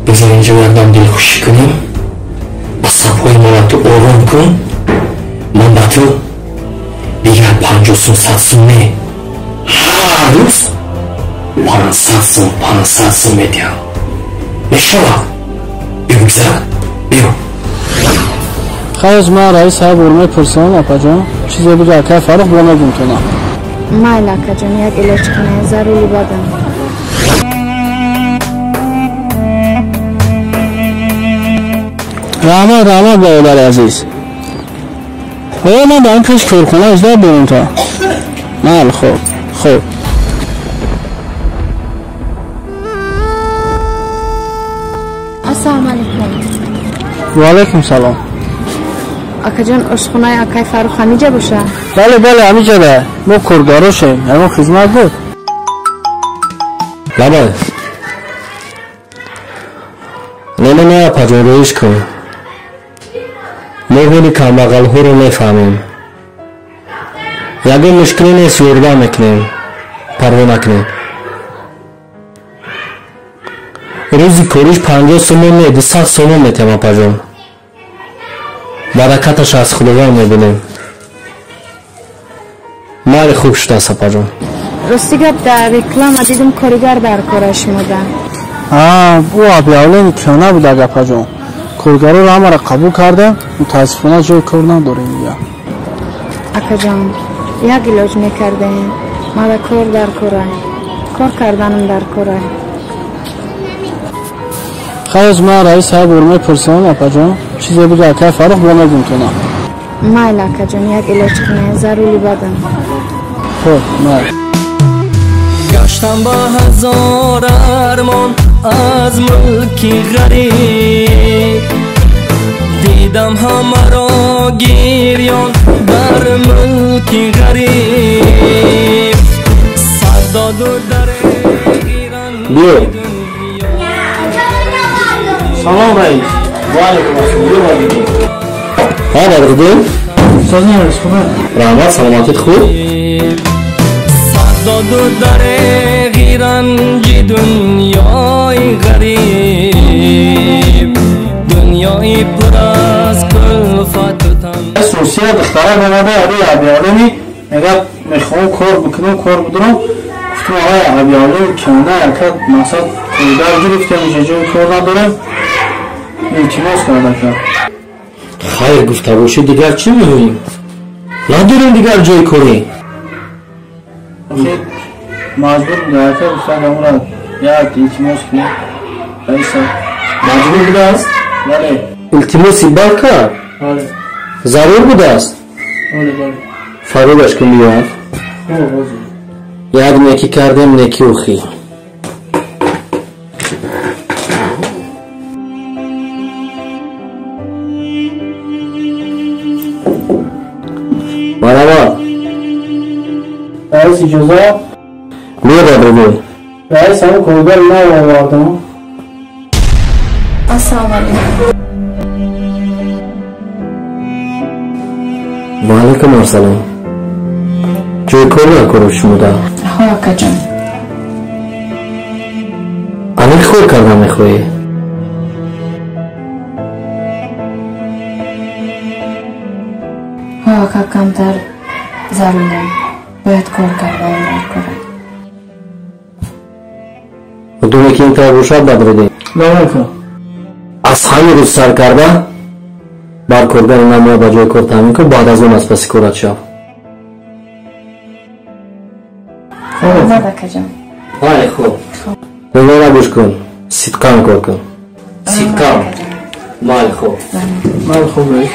Бизор инҷо якдам дилхушӣ кунем, асабҳои маро ту ором кун. Ман ба ту дигар 50 сум, 100 сум не, ҳар рӯз 500 сум, 500 сум медиҳам. Мешавад? Биё бигзар, биё. Хайз, ман раис саҳиб мепурсам, апаҷон, чизе буга акай Фаррух бо мегум тона. Майли, акаҷон, як илоҷ кунед, зарури бадам. Раҳмат, раҳмат, бародари азиз. Оё ман ба ин пеш корхона иҷро берам то? Майли, хуб, хуб. Ассалому алайкум. Ва алайкум салом. Акаҷон, ошхонаи акай Фаррух ҳамиҷа боша? Бале, бале, ҳамиҷа. Мо коргарошем, ягон хизмат буд? Лабай. Не, не, не, апаҷон, рӯиш кун. Мо ҳоли камбағалҳоро мефаҳмем. Ягон мушкиле нест, ёрдам мекунем. Парво накунем. Рӯзи кориш 50 сомон не, 200 сомон метиҳам, апаҷон. Баракаташ аз Худованд мебинем. Майли, хуб шудааст, апаҷон. Рости гап, дар реклама дидим коригар дар кора шумода. Ӯ объявление киёна буда, апаҷон. Коргароро ҳамаро қабул кардем, мутаассифона ҷои кор надорем дигар. Акаҷон, як илоҷ мекардем. Мада кор дар кора. Кор карданам дар кора. Хайз, ман раис саҳиб мепурсам, апаҷон, чизе буга акай Фаррух бо мегум тона. Майли, акаҷон, як илоҷ кунед, зарури бадам. Хуб, майли. Гаштам ба ҳазор армон аз мулки ғариб, дидам ҳамаро гирён дар мулки ғариб. Садоду дар Биё. Салом, раис. Ва алайкум ассалом. Ҳа, Бадриддин? Созӣ, раис, хуб? Раҳмат, саломатит хуб? Садоду дар ғиранҷи дунёи ғариб, дунёи пур аз кулфату тан. Русия духтарак омада, рӯи объявление мегӯяд мехоҳам кор бикунам, кор бидорам. Гуфтам ағай, объявление киёна, яка мақсад коргар гирифтем, инҷа ҷои кор надорем. Илтимос карда кард. Хайр гуфта бошӣ, дигар чӣ мегӯем? Надорем дигар ҷои корӣ. Маҷбур буда, яка гуфтам амра як илтимос кунем. Раиса. Маҷбур будааст? Бале. Илтимоси бад кард? Бале. Зарур будааст? Бале, бале. Фарёдаш кун биёяд. Хуб, ҳозир. Як некӣ кардем, некӣ ухӣ. Марҳабо. Раис, иҷоза? Биё, Бадриддин. Раис, ҳамин коргар нав овардам. Ассалому алайкум. Ва алайкум ассалом. Ҷои кор накору шумода? Ҳо, акаҷон. Аниқ кор карда мехоҳӣ? Ҳо, ака, камтар зарурам. Бояд кор кардан дар кора. Думе ки ин тавр бошад, Бадриддин. Бале, ака. Аз ҳамин рӯз сар карда бар коргари намоя ба ҷои кор таъмин кун, баъд аз он аз паси корат шав. Хуб, акаҷон. Бале, хуб. Мегӯям, гӯш кун, сидқан кор кун. Сидқан. Майли, хуб. Майли, хуб, раис.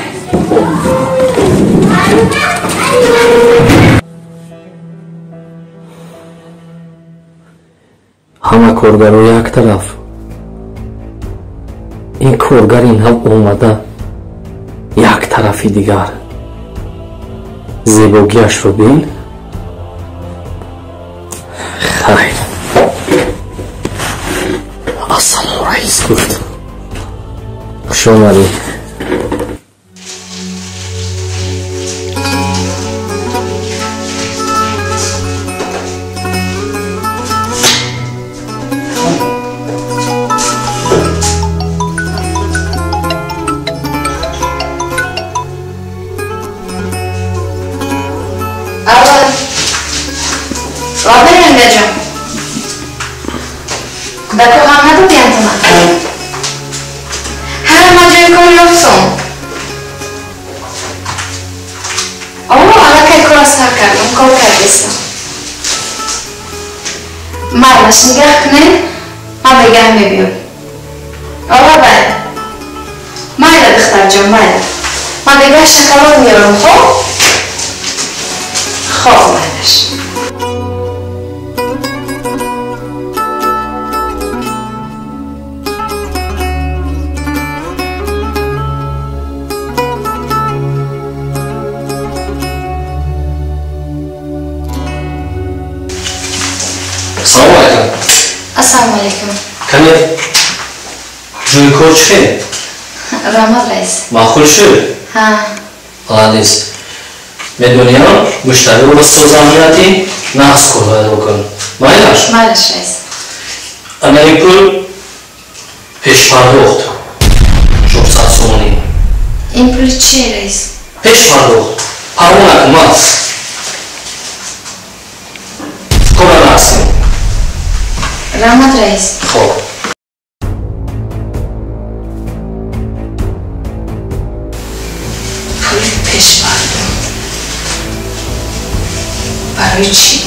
Ҳама коргаро як тараф. Ин коргар ин ҳам омада як тарафи дигар. Зебогиашро бин. Хайр. Ассалом, раис гуфт. Хуш омадӣ. Майлаш, нигаҳ кунед, ман бегаҳ мебиём. Ова бай. Майла, духтарҷон, майла. Ман бегаҳ шоколад меорам, хоб? Хоб, майлаш. Салому алейкум. Ассалому алейкум. Кане, ҷои кор чӣ хел? Раҳмат, раис. Маъқул шуд? Ҳа. Молодец. Медониям, муштариро ба созамиятӣ нағз кор бояд бикун. Майлаш? Майлаш, раис. Ана ин пул пешпардохт. 400 сомонӣ. Ин пули чие, раис? Пешпардохт. Парво накун, ман. Кора нарасем. Раҳмат, раис. Хоб. Пули пешпардохт. Барои чӣ?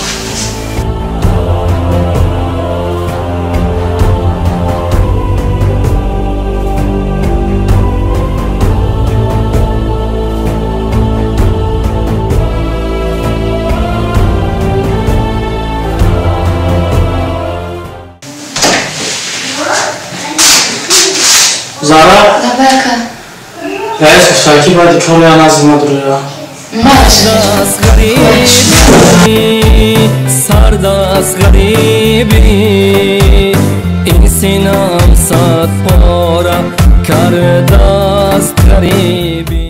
Зара? Давай, ака. Раис гуфтанд, ки баъди кор я назди ма дуроя. Сард аз ғарибӣ, ин синам сад пора кардааст ғарибӣ.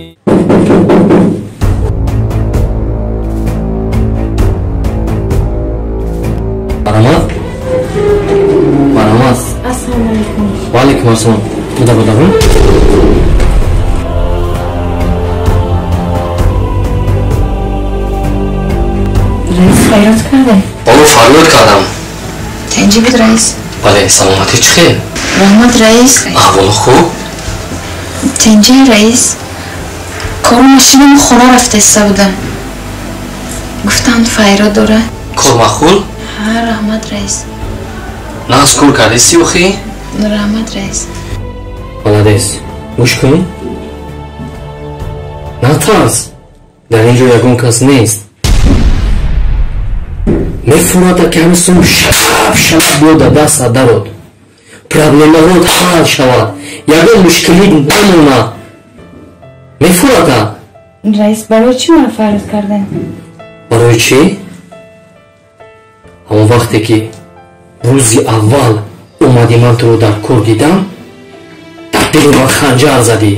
Баромад? Баромад. Ассалому алейкум. Ва алейкум ассалом. Буда, буда, буда. Раис, фарёд карде? Боло, фарёд кардам. Тинҷӣ буд, раис? Бале, саломатӣ чӣ хел? Раҳмат, раис. Аҳволу хуб? Тинҷӣ, раис. Кору машинаму хона рафта истода будам. Гуфтанд, файрод дорад. Кор маъқул? Ҳа, раҳмат, раис. Нағз кор кардисти охӣ? Раҳмат, раис. Молодец. Гӯш кун. Натарс. Дар ин ҷо ягон кас нест. Мефурада, ки ҳамин сум шалаб шалаб биёд дар дастат дарод. Проблемаҳот ҳал шавад. Ягон мушкилӣ намонад. Мефурада. Раис, барои чӣ маро фарёд кардем? Барои чӣ? Ҳамон вақте ки рӯзи аввал омадӣ, ман туро дар кор дидам, дар дили ман ханҷар задӣ.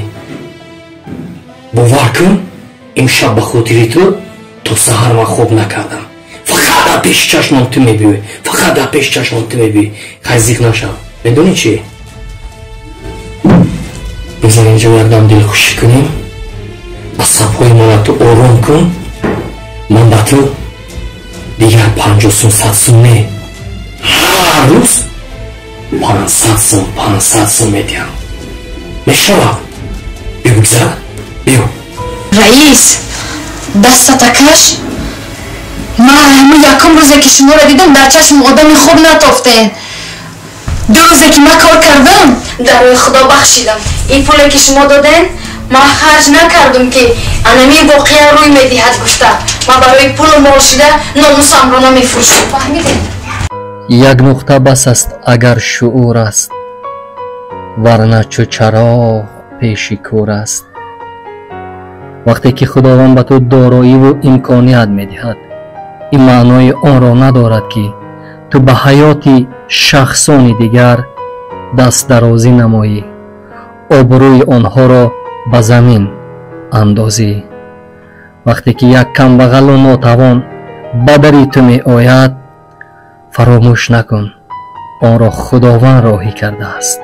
Бовар кун, имшаб ба хотири ту то саҳар ман хоб накардам. Фақат дар пеши чашмам ту мебиёӣ, фақат дар пеши чашмам ту мебиёӣ. Хай, зиқ нашав. Медонӣ чӣ? Бизар инҷо якдам дилхушӣ кунем, асабҳои мана ту ором кун. Ман ба ту дигар 50 сум, 100 сум не, ҳар рӯз 500 сум, 500 сум медиҳам. Мешавад? Биё, бигзар, биё. Раис, дастата каш. Ман ҳамин якум рӯзе, ки шуморо дидам, дар чашми одами хуб натофтем. Ду рӯзе, ки ман кор кардам, дар рӯи Худо бахшидам. Ин пуле, ки шумо додем, ман харҷ накардам, ки анамин воқеа рӯй медиҳад гуфта. Ман барои пулу мол шида номусамро намефурӯшам. Фаҳмидем? Як нуқта бас аст, агар шуур аст, варна чу чароғ пеши кӯр аст. Вақте ки Худованд ба ту дороиву имконият медиҳад, ин маънои онро надорад, ки ту ба ҳаёти шахсони дигар дастдарозӣ намоӣ, обрӯи онҳоро ба замин андозӣ. Вақте ки як камбағалу нотавон ба дари ту меояд, фаромӯш накун, онро Худованд роҳӣ кардааст.